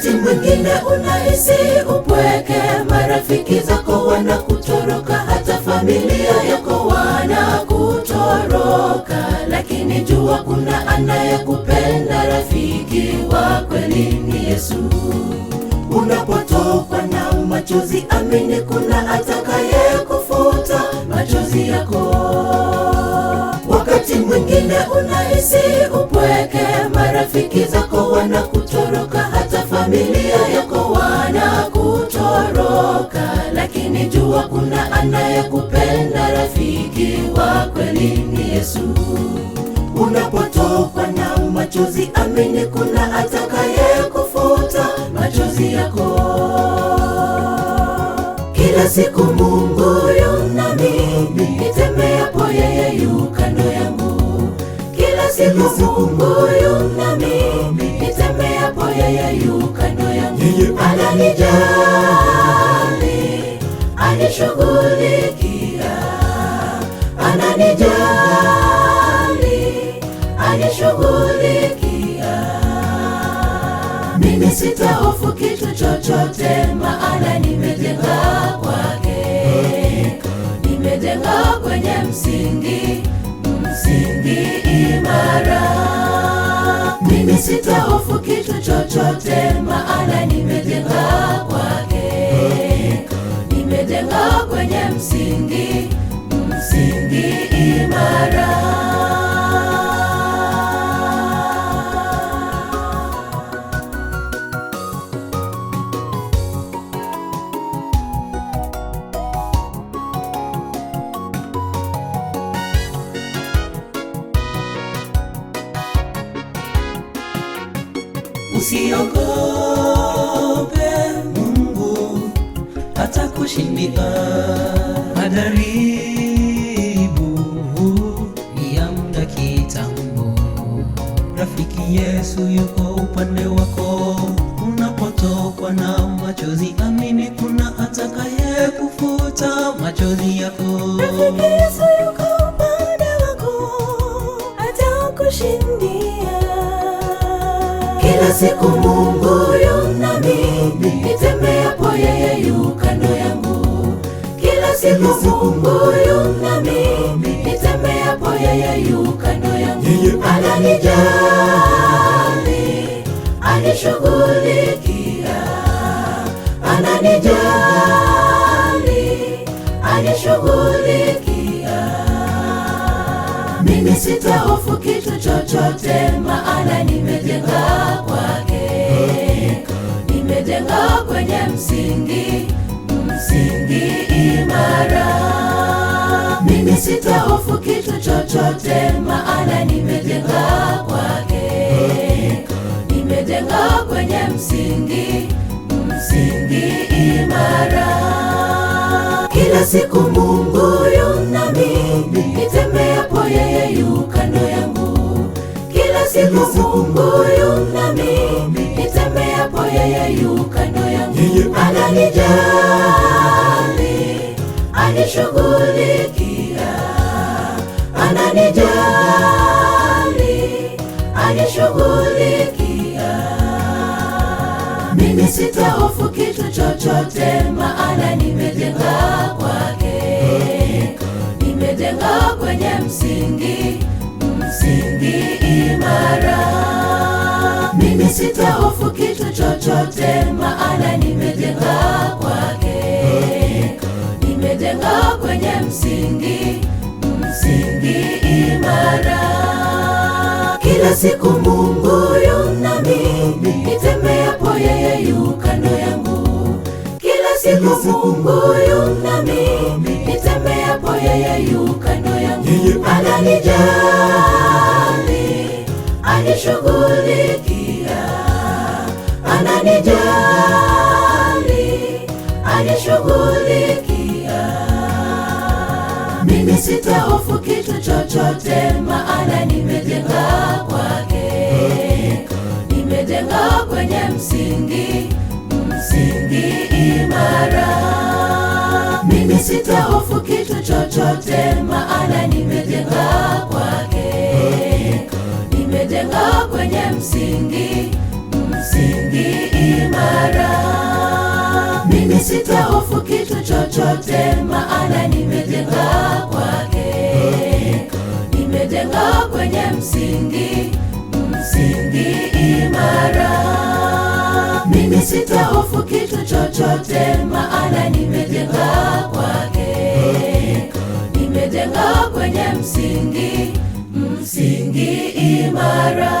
Wakati mwingine unahisi upweke, marafiki zako wanakutoroka, hata familia yako wanakutoroka, lakini jua kuna anayekupenda, rafiki wa kweli ni Yesu. Unapotokwa na machozi, amini kuna atakayekufuta machozi yako. Wakati mwingine unahisi upweke, marafiki zako wanakutoroka, hata familia yako wanakutoroka, lakini jua kuna anayekupenda, rafiki wa kweli ni Yesu. Unapotokwa na machozi, amini kuna atakayekufuta machozi yako. Kila siku Mungu yu nami, nitembeapo yeye yu kando yangu. Kila siku Mungu yu nami, nitembeapo yeye yu kando yangu. Ananijali, anishughulikia, ananijali, anishughulikia. Mimi sitahofu kitu chochote, maana nimejenga kwake, nimejenga kwenye msingi, msingi imara. Mimi sitahofu kitu chochote, maana nimejenga kwake, nimejenga kwenye msingi, msingi imara. Usiogope, Mungu atakushindia. Majaribu ni ya muda kitambo. Rafiki Yesu yuko upande wako. Unapotokwa na machozi, amini kuna atakayekufuta machozi yako. Rafiki Yesu yuko upande wako, atakushindia. Kila siku Mungu yu nami, nitembeapo yeye yu kando yangu. Kila siku Mungu yu nami, nitembeapo yeye yu kando yangu. Ananijali, anishughulikia, ananijali, anishughulikia. Mimi sitahofu kitu chochote, maana nimejenga kwake, nimejenga kwenye msingi, msingi imara. Mimi sitahofu kitu chochote, maana nimejenga kwake, nimejenga kwenye msingi, msingi imara. Kila siku Mungu yu nami, nitembeapo yeye yu kando yangu. Kila siku Mungu yu nami, nitembeapo yeye yu kando yangu. Ananijali, anishughulikia, ananijali, anishughulikia. Mimi sitahofu kitu chochote, maana nimejenga kwake, nimejenga kwenye msingi, msingi imara. Mimi sitahofu kitu chochote, maana nimejenga kwake, nimejenga kwenye msingi, msingi imara. Kila siku Mungu yu nami, nitembeapo yeye yu kando yangu. Kila siku Mungu yu nami, nitembeapo yeye yu kando yangu. Ananijali, anishughulikia, ananijali, anishughulikia. Mimi sitahofu kitu chochote, maana nimejenga kwake, nimejenga kwenye msingi, msingi imara. Mimi sitahofu kitu chochote, maana nimejenga kwake, nimejenga kwenye msingi, msingi imara. chochote, maana nimejenga kwake. Nimejenga kwenye msingi, msingi imara. Mimi sitahofu kitu chochote, maana nimejenga kwake. Nimejenga kwenye msingi, msingi imara.